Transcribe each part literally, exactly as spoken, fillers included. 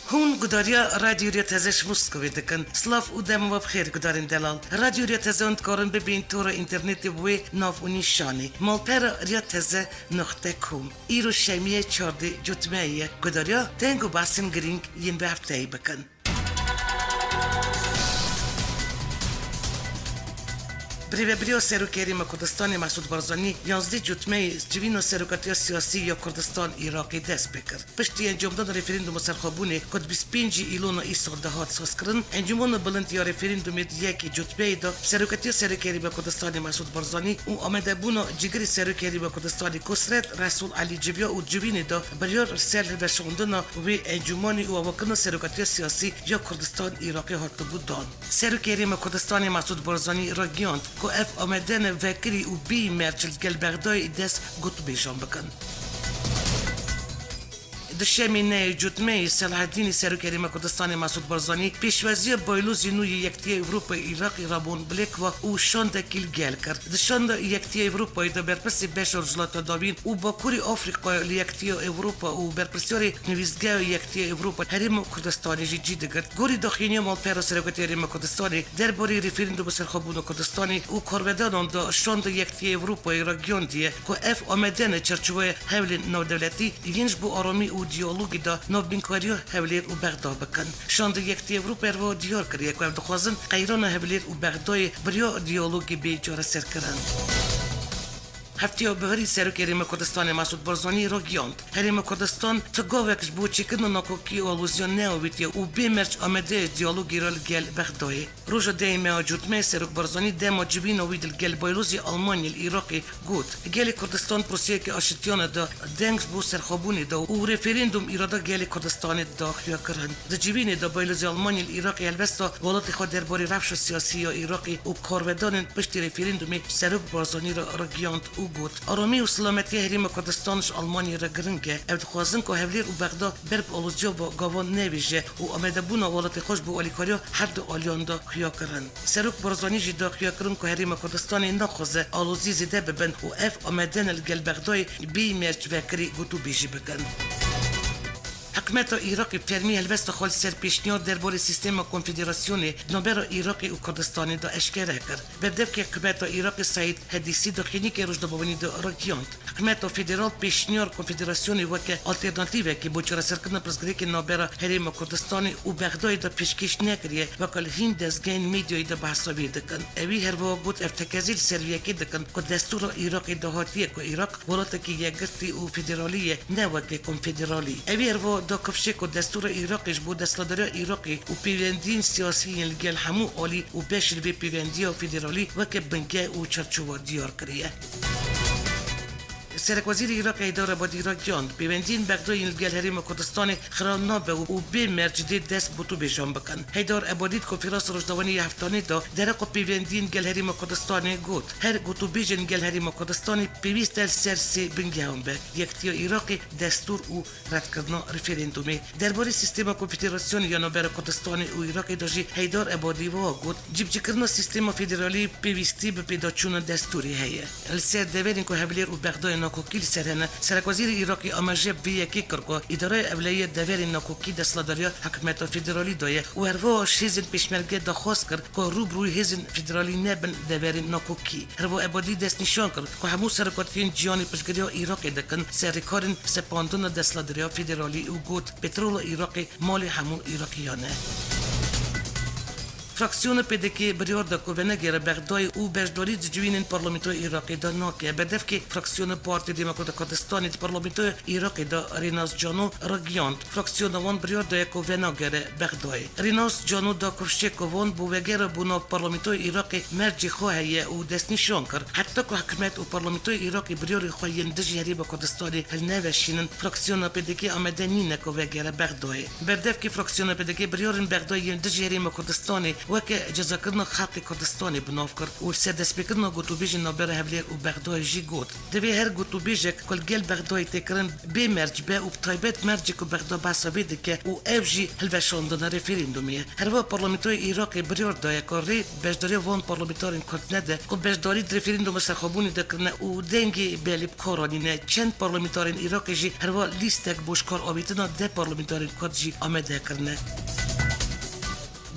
Hûn gudariya Radyo Riya Teze ji Moskovê dikin. Silav û dem we bi xêr gudarên delal. Radyo Riya Teze hûn dikarin bibîn tora înternetê bi wê nav û nîşanê: malpera riya teze noqte com. Îro şemiyê çardê cotmeyê ye. Gudariya deng û behsên girîng yên vê hefteyê bikin. Birêvebiriya Serokê Herêma Kurdistanê Mesûd Barzanî yanzdeh cotmeyê civîna serokatiya siyasî ya Kurdistan Iraqê dest pê kir. Piştî encamdana referandûma serxwebûnê ku di bîst û pêncî Îlona îsal de hat sazkirin, Encûmana Bilind ya referandûmê di yekê cotmeyê de serokatiya Serokê Herêma Kurdistanê Mesûd Barzanî û amadebûna cîgirê Serokê Herêma Kurdistanê Kosret Resûl Elî civiya û civînê de biryar li ser hilweşandina wê encûmanê û avakirina serokatiya siyasî ya Kurdistan Iraqê hatibû dan. Serokê Herêma Kurdistanê Mesûd Barzanî ragihand ku ev amade ne vekirî û bêyî merc li gel Bexdayê dest gotûbêjan bikin. Duşemê neyê cotmeyê Selahaddînê Serokê Herêma Kurdistanê Mesûd Barzanî pêşwaziya baylozê nû yê Yekitiya Ewropayê Iraqê Ramon Blekwa û şandekî li gel kir. Di şanda Yekitiya Ewropayê de berpirsê beşa Rojhilata Dawîn û Bakurê Afrîkayê li Yekitiya Ewropa û berpirsyarê nivîsgeha Yekitiya Ewropa Herêma Kurdistanê jî cî digirt. Gorî daxuyaniya malpera Serokatiya Herêma Kurdistanê derbarê referandûma serxwebûna Kurdistanê û karvedanan de şanda Yekitiya Ewropayê ragihandiye ku ev amade ne çarçoveya hewlên navdewletî yên ji bo aramî û diyalogê de navbînkariya Hewlêr û Bexda bikin. Şanda Yekitiya Ewropayê herwiha diyar kiriye ku ew dixwazin qeyrana Hewlêr û Bexdayê bi riya diyalogê bê çareserkirin. Hefteya biharî Serokê Herêma Kurdistanê Mesûd Barzanî ragihand, Herêma Kurdistan ti gavek ji bo çêkirina nakokî û aloziyan neavêtiye û bê merc amade ye diyalogê re li gel Bexdayê. Roja dehê meha cotmeyê Serok Barzanî dema civîna wî di li gel baylozê Almanyê li Iraqê got, Gelê Kurdistan proseyeke aşitiyane da, deng ji bo serxwebûnê da û referandûm îrada gelê Kurdistanê da xuya kirin. Di civînê de baylozê Almanyê li Iraqê helbesta welatê xwe derbarê rewşa siyasî ya Iraqê û karvedanên piştî referandûmê Serok Barzanî re ragihand û got, Aramî û silametiya Herêma Kurdistan ji Almanyê re giring e. Ew dixwazin ku Hewlêr û Bexda ber bi aloziya va-, gavan nevêje û amadebûna welatê xwe ji bo alîkariya her du aliyan de xuya kirin. Serok Barzanî jî da xuya kirin ku Herêma Kurdistanê naxwaze alozî zêde bibin û ev amade ne li gel Bexdayê bêyî merc vekirî gotûbêjî bikin. Hikûmeta Iraqê fermî helwesta xwe li ser pêşniyar derbarê sîstema konfederasyonê di navbera Iraqê û Kurdistanê de eşkere kir. Berdevkê hikûmeta Iraqê Seîd Hedîsî di xênîkê rojnamevanî de ragihand, hikûmeta federal pêşniyar konfederasyonê weke alternatîvekê bo çareserkirina pirsgirêkên navbera Herêma Kurdistanê û Bexdayê de pêşkêş nekiriye, weke li hîn dezgehên medyayê de behsa vê dikin. Ewî herwiha got, ev tekezî li ser vê yekê dikin ku destûra Iraqê de hatiye ku Iraq welatekî yekgirtî û federalî ye, ne weke konfederalî. Ewî herwiha da kifşê ku destûra Iraqê ji bo desthilatdariya Iraqê û pêwendiyên siyasî yên li gel hemû alî û beş li vê pêwendiya federalî weke bingeh û çarçowa diyar kiriye. Serekwezîrê Iraqê Heydar Ebadî ragihand, pêwendiyên Bexdayê yên li gel Herêma Kurdistanê xira nabe û bê merc dê dest gotûbêjan bikin. Heydar Ebadî di konferansa rojnamevanî ya heftanê de dereqa pêwendiyên gel Herêma Kurdistanê got, her gotûbêjên gel Herêma Kurdistanê pêwîst e li ser sê bingehan be, yekitiya Iraqê, destûr û redkirina referandûmê. Derbarê sîstema konfederasyonê ya navbera Kurdistanê û Iraqê de jî Heydar Ebadî wiha got, cîbicîkirina sîstema federalî pêwîstî bi pêdaçûna destûrê heye. Li ser deverên ku Hewlêr û Bexdayê nakokî li ser hene, Serekwezîrê Iraqê amaje bi vê yekê kir ku îdareya ewleyê deverên nakokî desthilatdariya hikûmeta federalî de ye û herwiha ji hêzên pêşmerge daxwaz kir ku rû bi rûyê hêzên federalî nebin deverên nakokî. Herwiha Ebadî destnîşan kir ku hemû serokatiyên cîhanê piştgiriya Iraqê dikin ser rêkarên sepandina desthilatdariya federalî û got, petrola Iraqê malê hemû Iraqiyan e. Fraksiyona P D K biryar da ku venegere Bexdayê û beşdarî di civînên parlamentoya Iraqê de nake. Berdevkê fraksiyona Partî Demokrata Kurdistanê di parlamentoya Iraqê de Rênas Cano ragihand, fraksiyona wan biryar daye ku venagere Bexdayê. Rênas Cano da kifşê ku wan bo vegera bo nav parlamentoya Iraqê mercê xwe heye û destnîşan kir, heta ku hikûmet û parlamentoya Iraqê biryarên xwe yên dijî Herêma Kurdistanê hilneveşînin, fraksiyona P D K amade nîne ku vegere Bexdayê. Berdevkê fraksiyona P D K biryarên Bexdayê yên dijî Herêma Kurdistanê weke cezakirina xelkê Kurdistanê bi nav kir û li ser destpêkirina gotûbêjên navbera Hevlêr û Bexdayê jî got, divê her gotûbêjek ku li gel Bexdayê tê kirin bê merc be û bi taybet mercê ku Bexda behsa vê dike û ev jî hilweşandina referandumê ye. Herwiha parlamentoyê Iraqê biryar daye ku rê beşdariya van parlamentarên Kurd nede ku beşdarî di referanduma serxwebûnê de kirine û dengê belê bi kar anîne. Çend parlamentarên Iraqê jî herwiha lîstek bo ji kar avêtina deh parlamentarên Kurd jî amade kirine.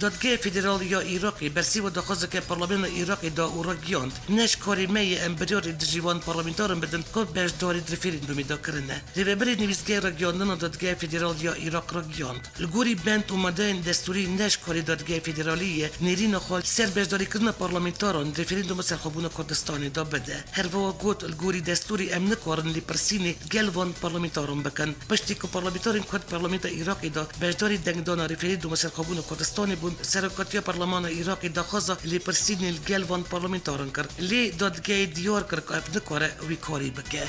Dadgeha Federal ya Iraqê bersiva daxwazeke Parlamentoya Iraqê da û ragihand, ne ji karê me ye em biryarê dijî wan parlamentaran bidin ku beşdarî di referandumê de kirine. Rêvebirê nivîsgeha ragiyandina Dadgeha Federal ya Iraq ragihand, li gorî bend û madeyên destûrî ne ji karê Dadgeha Federalî ye nêrîna xwe li ser beşdarîkirina parlamentaran di referanduma serxwebûna Kurdistanê de bide. Herwiha got, li gorî destûrê em nikarin lêpirsînê gel van parlamentaran bikin. Piştî ku parlamentarên Kurd Parlamentoya Iraqê de beşdarî dengdana referanduma serxwebûna Kurdistanê bûn, Serokatiya Parlemana Iraqê daxwaza lêpirsînê li gel van parlamentaran kir. Lê dadgehê diyar kir ku ev nikare wî karî bike.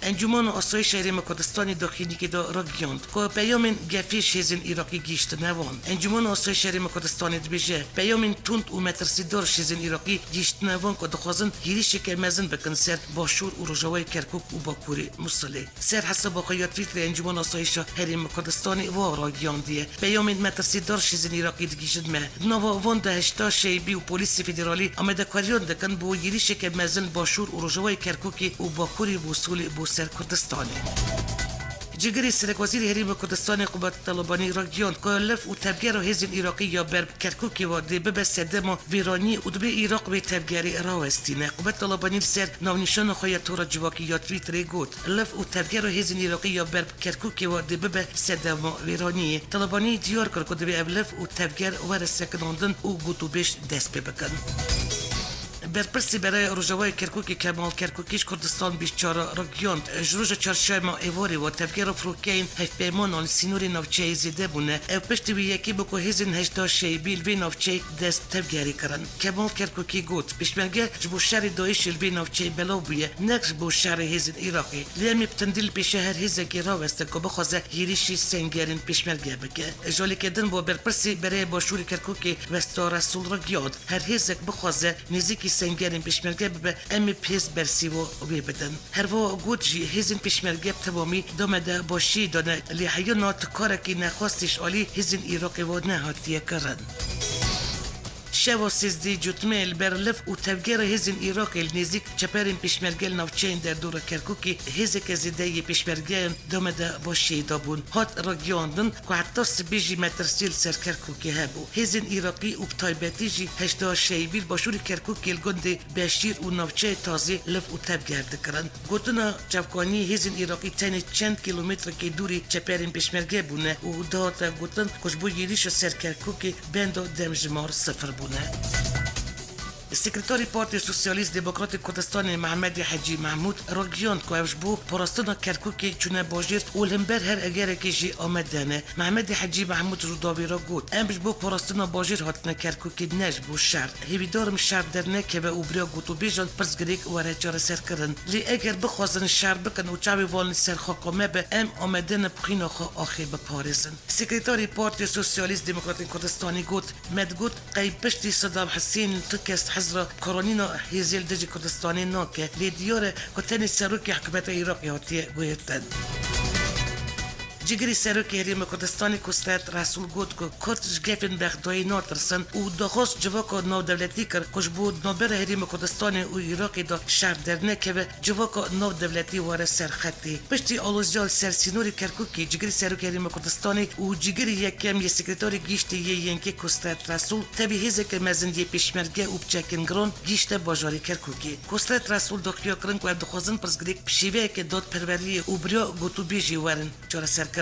Encûmena Asayîşa Herêma Kurdistanê daxuyaniyekê de ragihand ku peyamên gefê ji hêzên Iraqî gihîştine wan. Encûmena Asayîşa Herêma Kurdistanê dibêje, peyamên tund û metirsîdar ji hêzên Iraqî gihîştine wan ku dixwazin hêrişeke mezin bikin ser başûr û rojavayê Kerkûk û bakurê Mûsilê. Ser hesaba xwe ya Twitterê Encûmena Asayîşa Herêma Kurdistanê wiha ragihandiye, peyamên metirsîdar ji hêzên Iraqî digihîjin me. Di nava van de heşta şeybî û polîsê federalî amadekariyan dikin bo yêrîşeke mezin li başûr û rojavayê Kerkûkê û bakurê Mûsilê bo ser Kurdistanê. Cîgirê Serekwezîrê Herêma Kurdistanê Qubad Talebanî ragihand ku lif û tevgera hêzên Iraqî ya ber bi Kerkûkê ve dê bibe sedema vêraniyê û dibê Iraq vê tevgerê rawestîne. Qubad Talebanî li ser navnîşana xwe ya tora civakî ya Twitterê got, lif û tevgera hêzên Iraqî ya ber bi Kerkûkê ve dê bibe sedema vêraniyê. Talebanî diyar kir ku divê ev lif û tevger were sekinandin û gotûbêj dest pê bikin. Berpirsê Berê Rojavayê Kerkûkê Kemal Kerkûkî ji Kurdistan bîst çar re ragihand, ji roja çarşema êvarê ve tevgera firokeyên hevpeymanan li sînorê navçeyê zêde bûne. Ew piştî wî yekê bû ku hêzên heşda şeybî li vê navçeyê dest tevgerê kirin. Kemal Kerkûkî got, pêşmerge ji bo şerê DAIŞê li vê navçeyê belav bûye, ne ji bo şerê hêzên Iraqê. Lê em ê bi tundî li pêşiya her hêzekê rawestin ku bixwaze hêrişî sengerên pêşmerge bike. Ji alîkê din bo berpirsê Berê Başûrê Kerkûkê Westa Resûl ragihand, her hêzek bixwaze nêzîkî sengerên pêşmerge bibe, em ê bi hêz bersîva wê bidin. Herwiha got jî, hêzên pêşmerge bi temamî damede başiyê de ne, lê heyana tu karekî nexwastî ji alî hêzên Iraqê ve nehatiye kirin. Şeva sêzdehê Cotmehê li ber lif û tevgera hêzên Iraqê li nêzîk çeperên pêşmerge li navçeyên derdora Kerkûkê hêzeke zêde yê pêşmergeyan damede başiyê de bûn. Hat ragihandin ku heta sibê jî metirsiyê li ser Kerkûkê hebû. Hêzên Iraqî û bi taybetî jî heşda şeybî li başûrê Kerkûkê li gundê Beşîr û navçeyê Tazê liv û tevger dikirin. Gotina çavkaniyê hêzên Iraqî tenê çend kîlometrekê dûrî çeperên pêşmerge bûne û dihate gotin ku ji bo yêrîşa ser Kerkûkê benda demjimar sifir bûne. Sekreterê Partiya Sosyalîst Demokratê Kurdistanê Mehmedê Hecî Mehmûd ragihand ku ew ji bo parastina Kerkûkê çûne bajêr û li hember her egerekê jî amade ne. Mehmedê Hecî Mehmûd Rûdawê re got, em ji bo parastina bajêr hatine Kerkûkê, ne ji bo şer. Hêvîdar im şer dernekeve û bi riya gotûbêjan pirsgirêk were çareserkirin. Lê eger bixwazin şer bikin û çavê wan li ser xaka me be, em amade ne bi xwîna xwe axê biparêzin. Sekreterê Partiya Sosyalîst Demokratên Kurdistanê got, Me digot, qey piştî Sedam Hisên li tu kes hizra koronîna hêzê li dijî Kurdistanê nake, lê diyar e ku tenê serokê hikûmeta Iraqê hatiye guhertin. Cîgirê Serokê Herêma Kurdistanê Kosret Resûl got ku Kurd ji gefên Bexdayê natirsin û daxwaz civaka navdewletî kir ku ji bo di navbera Herêma Kurdistanê û Iraqê de şer dernekeve, civaka navdewletî were ser xetê. Piştî aloziya li ser sînorê Kerkûkê, cîgirê Serokê Herêma Kurdistanê û cîgirê yekem yê Sekreterê Giştî yê Y N K Kosret Resûl tevî hêzeke mezin yê pêşmerge û bi çekên giran gihîşte bajarê Kerkûkê. Kosret Resûl daxuya kirin ku ev dixwazin pirsgirêk bi şêweyeke dadperweriyê û bi riya gotûbêjê werin çareserkirin.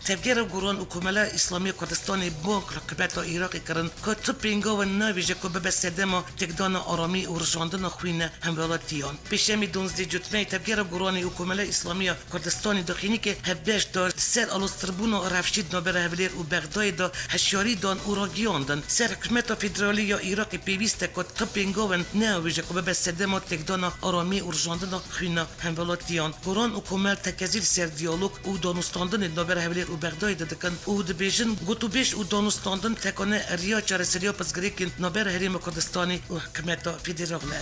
Tevgera Goran û Komela Îslamî ya Kurdistanê bang li hikûmeta Iraqê kirin ku tu pêngavên navêje ku bibe sedema têkdana aramî û rijandina xwîna hemwelatiyan. Pêşemê duwazdeh Cotmehê Tevgera Goranê û Komela Îslamî ya Kurdistanê daxuyaniyeke hevbeş da, li ser aloztirbûna rewşê di navbera Hewlêr û Bexdayê de hişyarî dan û ragihandin, ser hikûmeta federalî ya Iraqê pêwîst e ku tu pêngavên navêje ku bibe sedema têkdana aramî û rijandina xwîna hemwelatiyan. Goran û Komel tekezî li ser diyalog û danûstandinê di navbera Hewlêr û Bexdayê de dikin û dibêjin, gotûbêj û danûstandin tekane riya çareseriya pirsgirêkên navbera Herêma Kurdistanê û hikûmeta federal e.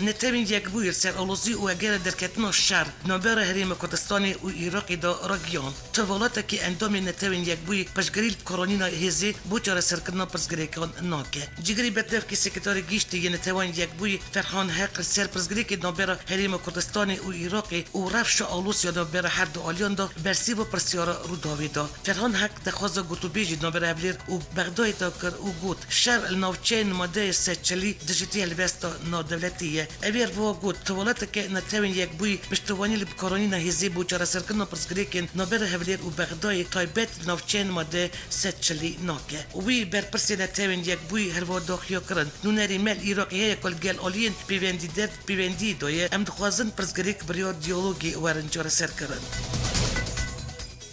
Netewên Yekbûyî li ser alozî û egera derketina şer navbera Herêma Kurdistanê û Iraqê de ragihand. Ti welatekî endamên Netewên Yekbûyî piştgirî li koronîna hêzê bo çareserkirina pirsgirêkan nake. Cîgirî berdevkî Sekreterê Giştî yê Netewên Yekbûyî Ferhan Heq li ser pirsgirêkê navbera Herêma Kurdistanê û Iraqê û rewşa aloz ya navbera her du aliyan de bersîva pirsyara Rûdawê da. Ferhan Heq daxwaza gotûbêjî navbera Hevlêr û Bexdayê da kir û got, şer li navçeyên madeyê sed çilî dijîtî helbesta navdewletî ye. Ev ê li va got, ti welateke Netewên Yekbûyî piştivanî li koronîna hêzê bo çareserkirina pirsgirêkên navbera Hevlêr û Bexdayê taybet li navçeyên madeyê sed çilî nake. Wî berpirsê Netewên Yekbûyî herwiha daxuya kirin. Nûnerê me li Iraqê heye ku li gel aliyên pêvendîder pêvendiyê de ye. Em dixwazin pirsgirêk bi riya diyalogê werin çareserkirin.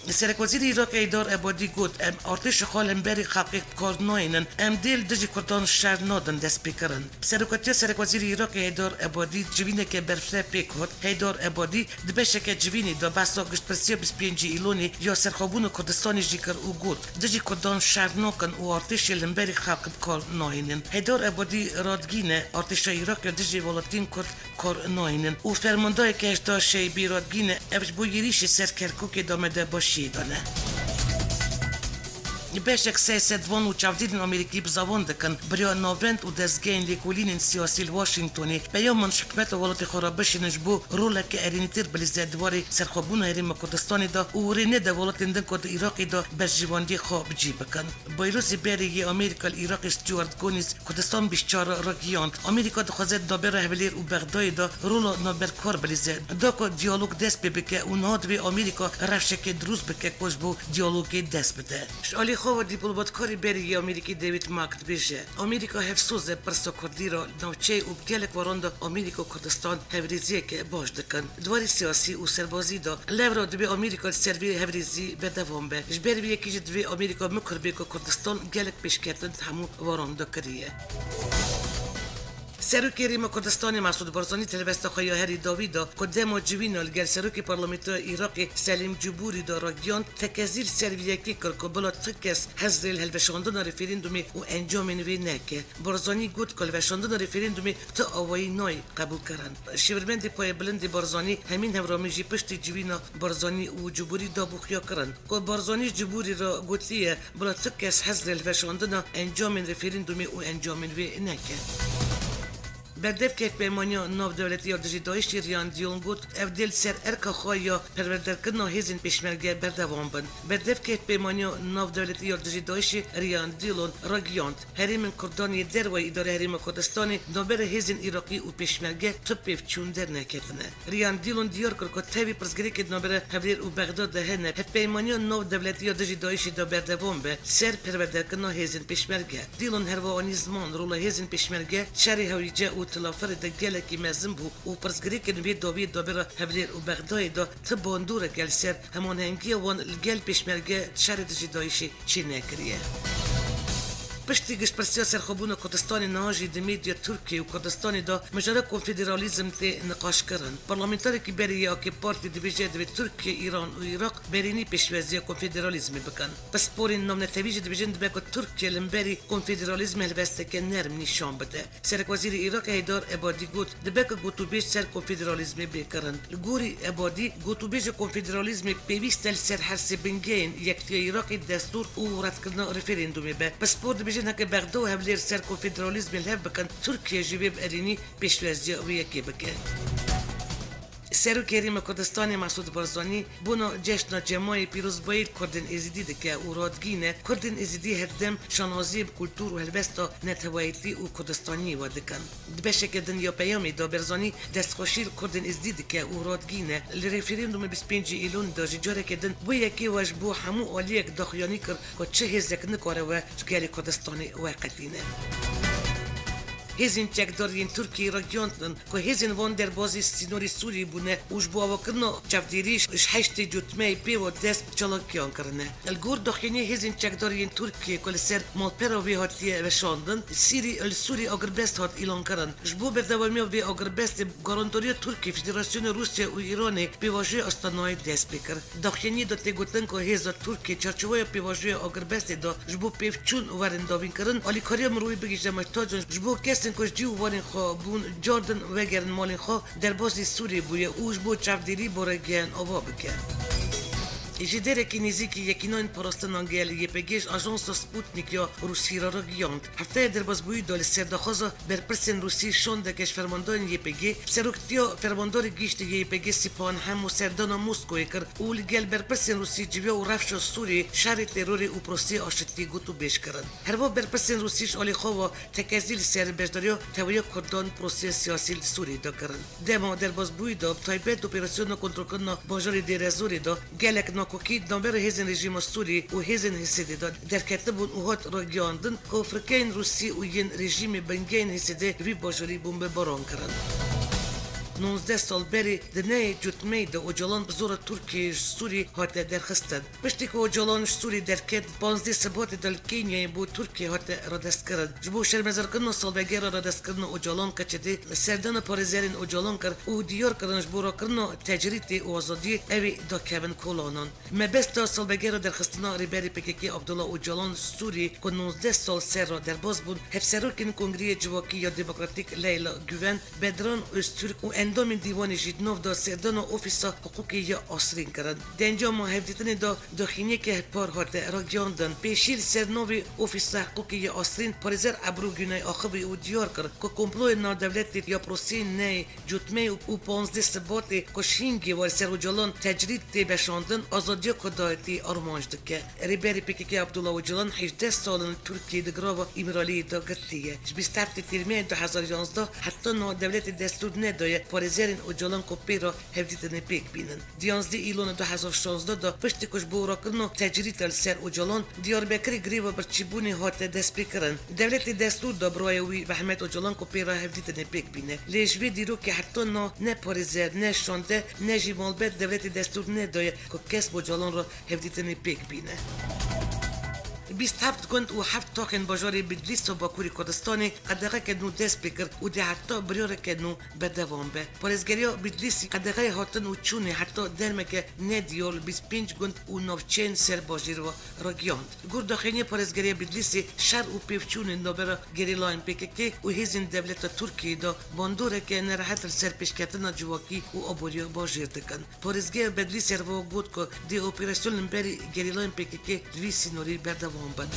Serekwezîrê Iraqê Heydar Ebadî got, em artêşa xwe li hemberî xelkê bi kar nayînin. Em dê li dijî Kurdan şer nadin destpêkirin. Serokatiya Serekwezîrê Iraqê Heydar Ebadî civîneke berfireh pêk hat. Heydar Ebadî di beşeke civînê de behsa giştpirsiya bîst pêncî Îlonê ya serxwebûna Kurdistanê jî kir û got, dijî Kurdan şer nakin û artêşê li hemberî xelk bi kar nayînin. Heydar Ebadî radigîne, artêşa Iraqê dijî welatiyên Kurd kar nayînin û fermandayeke hejda Şeybî radigîne, ev ji bo yêrîşê ser Kerkûkê damede başiyê de ne. Beşek sê sed van û çavdêrên Amerîkî bi zewan dikin, bi riya navend û dezgehên lêkolînên siyasî li Washingtonê peyaman ji hikûmeta welatê xwe re bişînin ji bo roleke erênîtir bilîze di warê serxwebûna Herêma Kurdistanê de û rê nede welatên din ku di Iraqê de berjewendiyê xwe bi cî bikin. Bayrosê berê yê Amerîka li Iraqê Stuart Gonîs Kurdistan bîst çar re ragihand, Amerîka dixwaze di navbera Hevlêr û Bexdayê de rola navberkar bilîze, da ku diyalog dest pê bike û niha divê Amerîka rewşeke dirûst bike ku ji bo diyalogê dest bide. Ji alî xwe ve dîplomatkarê berê yê Amerîkî David Mark dibêje, Amerîka hevsoz e pirsa Kurdî re li navçeyê û bi gelek waran de Amerîka û Kurdistan hevrêziyeke baş dikin. Di warê siyasî û serbazî de lewra divê Amerîka li ser vê hevrêzî berdewam be. Ji ber vê yekê jî divê Amerîka mikur bê ku Kurdistan gelek pêşketin di hemû waran de kiriye. Serokê Herêma Kurdistanê Mesûd Barzanî di helwesta xwe ya herî dawî de ku dema civîna li gel Serokê Parlamentoya Iraqê Selîm Cibûrî de ragihand, tekezî li ser vê yekê kir ku bila tu kes hezrê li hilweşandina referandumê û encamên wê neke. Barzanî got ku hilweşandina referandumê tu awayî nayê qebûlkirin. Şêwirmendê Payê Bilind ê Barzanî Hemîn Hevramî jî piştî civîna Barzanî û Cibûrî dabû xuyakirin ku Barzanî Cibûrî re gotiye, bila tu kes hezrê li hilweşandina encamên referandumê û encamên wê neke. Berdevkê Hevpeymaniya Navdewletî ya Dijî DAIŞ'ê Riyan Diyong got, ew dê li ser erka xwe ya perwerderkirina hêzên pêşmerge berdewam bin. Berdevkê Hevpeymaniya Navdewletî ya Dijî DAIŞ'ê Riyan Diyong ragihand, herêmên Kurdan yê derweyî Îdara Herêma Kurdistanê navbera hêzên Iraqî û pêşmerge tu pêvçûn derneketine. Riyan Dîlon diyar kir ku tevî pirsgirêkên navbera Hevlêr û Bexdad de hene, hevpeymaniya navdewletî ya dijî DAIŞ'ê de berdewam be ser perwerderkirina hêzên pêşmerge. Dîlon herwiha anî ziman, rola hêzên pêşmerge di şerê hewîce û tilafirê de gelekî mezin bû û pirsgirêkên wê dawiyê navbera Hevlêr û Bexdayê de ti bandoreke li ser hemanhengiya wan li gel pêşmerge di şerê dijî DAIŞ'ê çênekiriye. Piştî giştpirsiya serxwebûna Kurdistanê niha jî di medya Tirkiye û Kurdistanê de mijara konfederalîzm tê niqaşkirin. Parlamenterekî berê yê A K Partî dibêje, divê Tirkiye, Îran û Iraq berînî pêşweziya konfederalîzmê bikin. Pisporên navnetewî jî dibêjin, dibe ku Tirkiye li hemberî konfederalîzmê helwesteke nerm nîşan bide. Serekwezîrê Iraqê Heydar Ebadî got, dibe ku gotûbêj ser konfederalîzmê bê kirin. Li gorî Ebadî, gotûbêja konfederalîzmê pêwîst e li ser her sê bingehên yektiya Iraqê, destûr û redkirina referandumê be. Pispor dibêjin, heke Bexda û Hewlêr ser konfederalîzmê li hev bikin, Tirkiye jî wê bi erênî pêşweziya wê yekê bike. Serokê Herêma Kurdistanê Mesûd Barzanî bona Ceşna Cemayê pîrozbayî li Kurdên Êzidî dike û radigîne, Kurdên Êzidî herdem şanaziyê bi kultûr û helwesta neteweyîtî û Kurdistaniyê we dikin. Di beşeke din ya peyamê de Barzanî destxweşî li Kurdên Êzidî dike û radigîne, li referandumê bîst pêncî Îlonê de jî careke din wê yekê we ji bo hemû aliyek daxuyanî kir ku çi hêzek nikare we ji gelê Kurdistanê weqetîne. Hêzên çekdar yên Tirkiyê ragihand ku hêzên van derbazî sînorê Sûriyê bûne û ji bo avakirina çavdêrî ji heştê Cotmeyê pê ve dest bi çalakiyan kirine. Li gor daxuyaniyê hêzên çekdar yên Tirkiyê ku li ser malpera wê hatiye veşandin, Sîrî li Sûrî agirbest hat îlankirin. Ji bo berdewamiya vê agirbestê, garantariya Tirkiye, Federasyona Rûsya û Îranê pêvajoya Astanayê dest pê kir. Daxuyaniyê de tê gotin ku hêza Tirkiyê çarçoveya pêvajoya agirbestê de ji bo pêvçûn û werin davînkirin, alîkariya mirovî bigihîje mihtacan ji bo kesên ku ji cî û warên xwe bûn cardin wegerin malên xwe, derbasî Sûriyê bûye û ji bo çavdêrî bo regehên ava bike. Ji derekî nêzîkî Yekîneyên Parastina Gel, Y P G, ji ajansa Sputnik ya Rûsî re ragihand. Heftaya derbasbûyî de li ser daxwaza berpirsên Rûsî şandeke ji fermandarên Y P G, bi seroktiya fermandarê giştî Y P G Sîpan Hemo serdana Moskowê kir û li gel berpirsên Rûsî civiya û rewşa Sûriyê, şerê terorê û proseyê aşitiyê gotûbêj kirin. Herva berpirsên Rûsî ji alî xwe ve tekezî li ser beşdariya tewahiya Kurdan proseyê siyasî li Sûriyê de kirin. Dema derbasbûyî de, bi taybet operasyona kontrolkirina bajarê Dêrezorê de, gelek nakokî di navbera hêzên rejîma Sûrî û hêzên Hêsedê de derketibûn û hat ragihandin ku firkeyên Rûsî û yên rejîmê bingeyên Hêsedê vî bajarî bombebaran kirin. Nozdeh sal berê di neyê Cotmeyê de Ocalan bi zora Tirkiyê ji Sûrî hate derxistin. Piştî ku Ocalan ji Sûrî derket, panzdeh Sibatê de li Kenyayê bo Tirkiyê hate radestkirin. Ji bo şermezarkirina salvegera radestkirina Ocalan, K Ç D serdana parêzerên Ocalan kir û diyar kirin, ji bo rakirina tecrîtê û azadiyê ew ê dakevin kolanan. Mebesta salvegera derxistina Rêberê P K K Abdullah Ocalan li Sûriyê ku nozdeh sal ser re derbas bûn, Hevserokên Kongreyê Civakî ya Demokratîk Leyla Guven, Bedran Öztürk û endamên Dîwanê jî di nav de serdana Ofîsa Hiqûqê ya Asrîn kirin. Di encama hevdîtinê de daxuyaniyeke hevpar hate ragihandin. Pêşî li ser navê Ofîsa Hiqûqê ya Asrîn, parêzer Ebru Gunay axivî û diyar kir ku komployê navdewletî ya proseyên neyê Cotmeyê û panzdeh Sibatê ku ji hingê ve li ser Ocalan tecrîd tê veşandin, azadiya Kurdayetî armanc dike. Rêberê P K K Abdullah Ocalan hejdeh sal in li Tirkiyê di girava Îmraliyê de girtî ye. Ji bîst heftê Tîrmehê du hezar yanzdeh heta niha dewletê destûr nedaye parêzerên Ocalan ku pê re hevdîtinê pêk bînin. Di yanzdeh Îlona du hezar şazdeh de, piştî ku ji bo rakirina tecrîda li ser Ocalan, Diyarbekirê greva birçîbûnê hate destpêkirin, dewletê destûr da birayê wî Mehmet Ocalan ku pê re hevdîtinê pêk bîne. Lê ji vê dîrokê heta niha ne parêzer, ne şande, ne jî malbet dewletê destûr nedaye ku kes bi Ocalan re hevdîtinê pêk bîne. Bîst heft gund û heft taxên bajarê Bidlîs û Bakurê Kurdistanê qedexeke nû dest pê kir û dê heta biryareke nû berdewam be. Parêzgeriya Bidlîsî qedexeyê hatin û çûnê heta dermeke nediyar li bîst pênc gund û navçeyên ser bajêr ve ragihand. Gor daxuyaniyê parêzgeriya Bidlîsê, şer û pêvçûnên navbera gerîlayên P K K û hêzên dewleta Tirkiyê de bandoreke nerehet li ser pêşketina civakî û aboriya bajêr dikin. Parêzgeha Bedlîsê herwiha got ku dê operasyon li berî gerîlayên P K K li vî sînorî berdewam bin.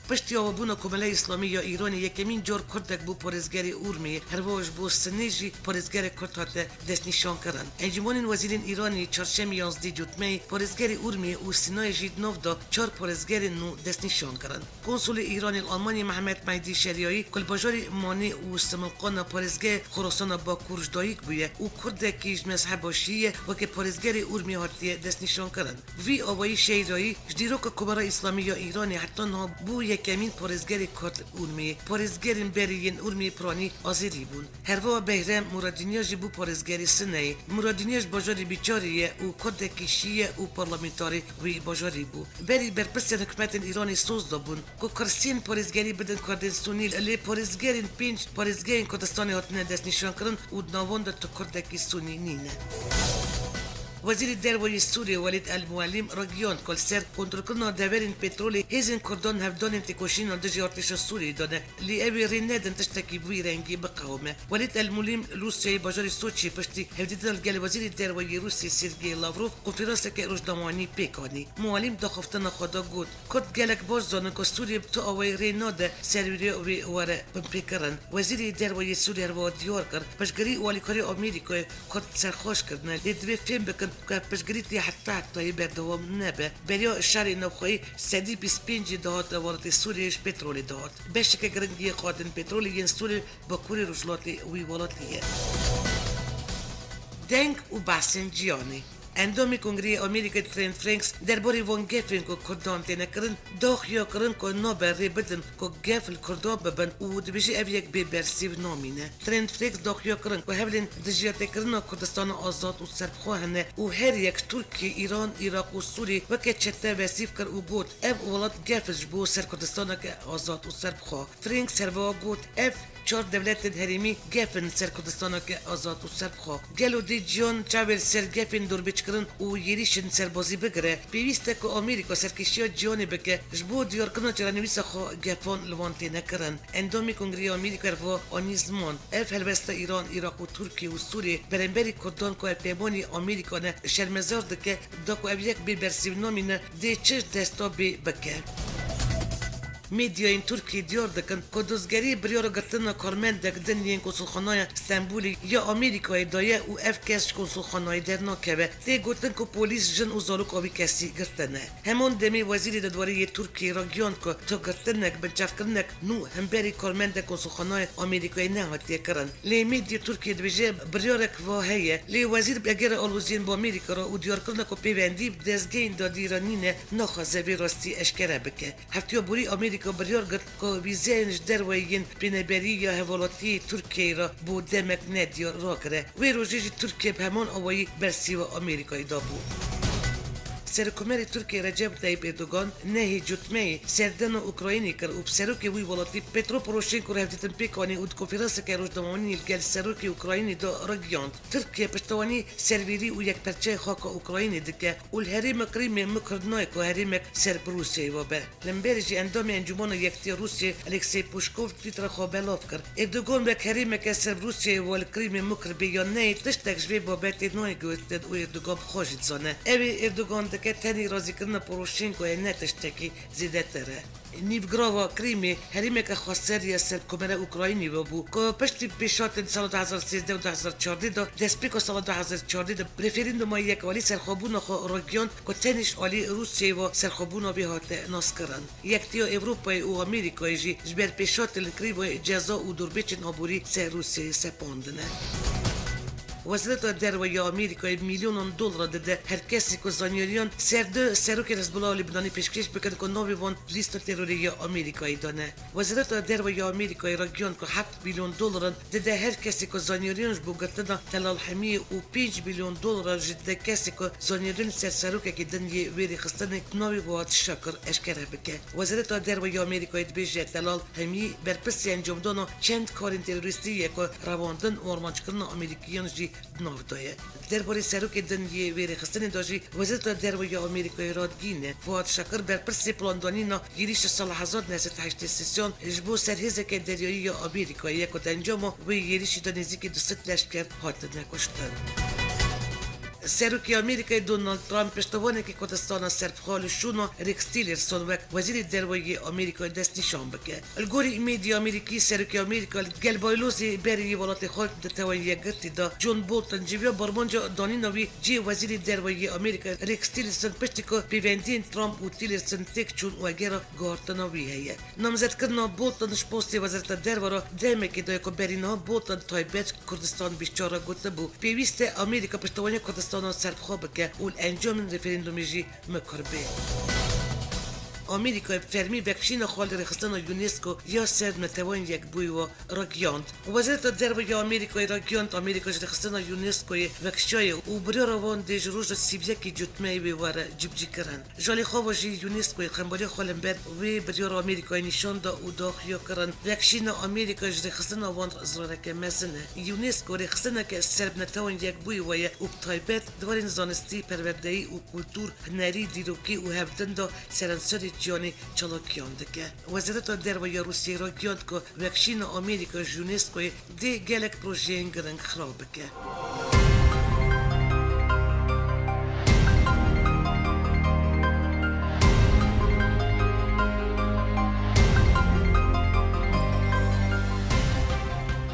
Piştî avabûna Komeleya Îslamî ya Îranê yekemîn car kurdek bû parêzgerê Urmiyê, herwiha ji bo Sinê jî parêzgerek kurd hate destnîşankirin. Encûmenên Wezîrên Îranê çarşemê yanzdeh Cotmeyê parêzgerê Urmiyê û Sinayê jî di nav de çar parêzgerên nû destnîşan kirin. Konsulê Îranê li Almanyayê Mehmet Mehdî Şeriyayî ku li bajarê Manê û Similqana parêzgehê Xorasana Bakur ji dayik bûye û kurdekî ji mezheba şîî ye, weke parêzgerê Urmiyê hatiye destnîşankirin. Bi vî awayî Şeriyayî ji dîroka Komara Îslamî ya Îranê heta niha bû yekemîn parêzgerê kurd li Urmiyê. Parêzgerên berî yên Urmiyê piranî Azerî bûn. Herwiha Behrem Muradînya jî bû parêzgerê Sineyê. Muradînya ji bajarê Bîçarê ye û kurdekî şîî ye û parlamenterê wî bajarî bû. Berî berpirsên hikûmetên Îranê soz dabûn ku kursiyên parêzgerî bidin kurdên Sûnî, lê parêzgerên pênc parêzgehên Kurdistanê hatine destnîşankirin û di nav wan de tu kurdekî Sûnî nîne. Wezîrê Derve yê Sûriyê Welîd El Muelîm ragihand ku li ser kontrolkirina deverên petrolê hêzên Kurdan hevdanên têkoşîna dijî artêşa Sûriyê de ne, lê ew ê rê nedin tiştekî bi vî rengî biqewime. Welîd El Mulîm li Rûsyayê bajarê Soçiyê piştî hevdîtina li gel Wezîrê Derve yê Rûsyê Sergey Lavrov konferanseke rojnamevanî pêk anî. Mualîm daxiftina xwe de got, Kurd gelek baş zanin ku Sûriye bi tu awayî rê nade serwêriya wê were binpêkirin. Wezîrê Derve yê Sûriye herwiha diyar kir, piştgirî û alîkariya Amerîkayê Kurd serxweş kirine, lê divê fêm bikin ku ev piştgirî tê heta hetayî berdewam nebe. Beriya şerê navxweyî sedî bîst pêncî dahata welatê Sûriyê ji petrolê dihat. Beşeke giring yê qadên petrolê yên Sûriyê bakurê rojhilatê wî welatî ye. Deng û behsên cîhanê. Endamê Kongreyê Amerîkayê Trent Franks derbarê van gefên ku Kurdan têne kirin, daxuya kirin ku nabe rê bidin ku gef li Kurdan bibin û dibêje ev yek bê bersîv namîne. Trent Franks daxuya kirin ku hewlên dijiyatêkirina Kurdistana azad û serbixwe hene û her yek ji Tirkiye, Îran, Iraq û Sûriyê weke çete wesîf kir û got, ev welat gef ji bo ser Kurdistaneke azad û serbixwe. Franks herwiha got, ev çar dewletên herêmî gef in ser Kurdistaneke azad û serbixwe. Gelo dê ciyan çavê li ser gefên dorbêçkirin û yêrîşên serbazî bigire? Pêwîst e ku Amerîka serkêşiya cîhanê bike ji bo diyarkirina çarenivîsa xwe gefan li wan têne kirin. Endamê Kongreyê Amerîka herwiha Anis Mon, ev helwesta Îran, Iraq û Tirkiye û Sûriyê beremberî Kurdan ku hevpeymanî Amerîka ne şermezar dike, da ku ev yek bê bersîv namîne, dê çi ji desta bê bike. Medyayên Tirkiyê diyar dikin ku dozgerî biryara girtina karmendek din yên konsulxanaya Stenbolê ya Amerîkayê daye û ev kes ji konsulxanayê dernakeve. Tê gotin ku polîs jin û zaroka wî kesî girtine. Heman demê Wezîrê Derdorê yê Tirkiyê ragihand ku tu girtinek, binçavkirinek nû hemberî karmendek konsulxanaya Amerîkayê nehatiye kirin. Lê medya Tirkiyê dibêje biryarek va heye. Lê wezîr bi egera aloziyên bi Amerîka re û diyarkirina ku pêvendî bi dezgehên dadî re nîne, naxwaze vê rastî eşkere bike. Heftiya borî Amerîka biryar girt ku vîzeyên ji derve yên pêneberî ya hevwelatiyê Tirkiyeyê re bo demek nediyar ragire. Wê rojê jî Tirkiye bi heman awayî bersîva Amerîkayê dabû. Serokkomarê Tirkiyê Recep Tayyip Erdogan nehê cotmeyê serdana Ukraynê kir û bi serokê wî welatî Petro Poroshenko re hevdîtin pêk anî û di konferanseke rojnamevanî li gel serokê Ukraynê de ragihand, Tirkiye piştewanî serwêrî û yekperçeya xaka Ukraynê dike û li herêma Krîmê mikir nayê ku herêmek ser bi Rûsyayê ve be. Li hemberî jî endamê Encûmena Yekitiya Rûsyayê Alexey Puşkov Twittera xwe belav kir. Erdogan wek herêmeke ser bi Rûsyayê ve li Krîmê mikir bê yan neyê, tiştek ji vê babetê nayê guhertin û Erdogan bi xwe jî dizane. Ew ê Erdogan dike tenê razîkirina Poroshenkoyê, ne tiştekî zêdetir e. Nîvgirava Krîmê herêmeke xweser ya Serokkomara Ukraynî ve bû, ku piştî pêşhatên sala du hezar sêzdeh û du hezar çardeh de, destpêka sala du hezar çardeh de bi referanduma yek alî serxwebûna xwe ragihand ku tenê ji alî Rûsyayê ve serxwebûna wê hate naskirin. Yekitiya Ewropayê û Amerîkayê jî ji ber pêşhatên li Krîmê ceza û dorbêçên aborî ser Rûsyayê sepandine. Wezareta Derve ya Amerîkayê milyonan dolara dide her kesî ku zanyariyan ser du serokên Hizbullah û Libnanî pêşkêş bikin ku navê wan di lîsta terorê ya Amerîkayê de ne. Wezareta Derve ya Amerîkayê ragihand ku heft milyon dolaran dide her kesî ku zanyariyan ji bo girtina Telal Hemiyê û pênc milyon dolara jî dide kesî ku zanyariyan ser serokekî din yê wê rêxistinê navê Fuat Şakir eşkere bike. Wezareta Derve ya Amerîkayê dibêje Telal Hemiyî berpirsî encamdana çend karên terorîstî ye ku revandin û armanckirina Amerîkiyan jî di nav de ye. Derbarê serokê din yê wê rêxistinê de jî Wezareta Derve ya Amerîkayê radigihîne, Fuat Şakir berpirsê plandanîna yêrîşa sala hezar neh sed heştê sêyan ji bo serhêzeke deryayî ya Amerîkayê ye ku di encama wê yêrîşî de nêzîkî du sed leşker hatine kuştin. Serokê Amerîkayê Donald Trump piştevanekî Kurdistana Serbixwe li şûna Rex Tillerson wek Wezîrê Derve yê Amerîkayê destnîşan bike. Li gorî medya Amerîkî, serokê Amerîka li gel baylozê berê yê welatê xwe di Netewên Yekgirtî de John Bolton ji vê ya bi armanca danîna wî cihê Wezîrê Derve yê Amerîka Rex Tillerson piştî ku pêvendiyên Trump û Tillerson têk çûn û egera guhartina wî heye. Namzetkirina Bolton ji postê Wezareta Derve re demekê daye ku berî niha Bolton taybet Kurdistan bîst û çar re gotibû, pêwîst e Amerîka piştewaniya Kurdistana serbixwe bike û li encamên referandumê jî mikir bê. Amerîkayê bi fermî vekişîna xwe li rêxistina UNESCO ya ser Netewên Yekbûyî ve ragihand. Wezareta Derve ya Amerîkayê ragihand, Amerîka ji rêxistina UNESCOyê vekişiyaye û biryara wan dê ji roja sî û yekê cotmeyê wê were cibcîkirin. Ji alî xwe ve jî UNESCOyê xembariya xwe li hember wê biryara Amerîkayê nîşan da û daxuya kirin, vekişîna Amerîka ji rêxistina wan re zirareke mezin e. UNESCO rêxistineke ser bi Netewên Yekbûyî ve ye û bi taybet di warên zanistî, perwerdeyî û kultûr, hunerî, dîrokî û hevdin de seranserê cîhanê çalakiyan dike. Wezareta Derve ya Rûsyayê ragihand ku vekişîna Amerîka ji UNESCOyê dê gelek projeyên giring xira bike.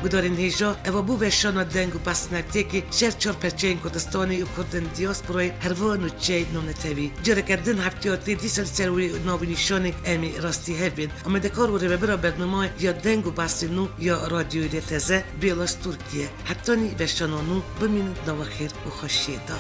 Gudarên hêja, eva bû veşana deng û behsnetiyekê ji her çar perçeyên Kurdistanê û Kurdên diasporayê herwiha nûçeyên navnetewî. Careke din hefteya tê dîsa li ser wê navnîşanê em ê rastî hev bên. Amadekar û rêvebira bernameyê ya deng û behsên nû ya Radyoyê Rêteze, Bêla ji Tirkiye. Hetanî veşana nû, bimînin di nava xêr û xweşiyê de.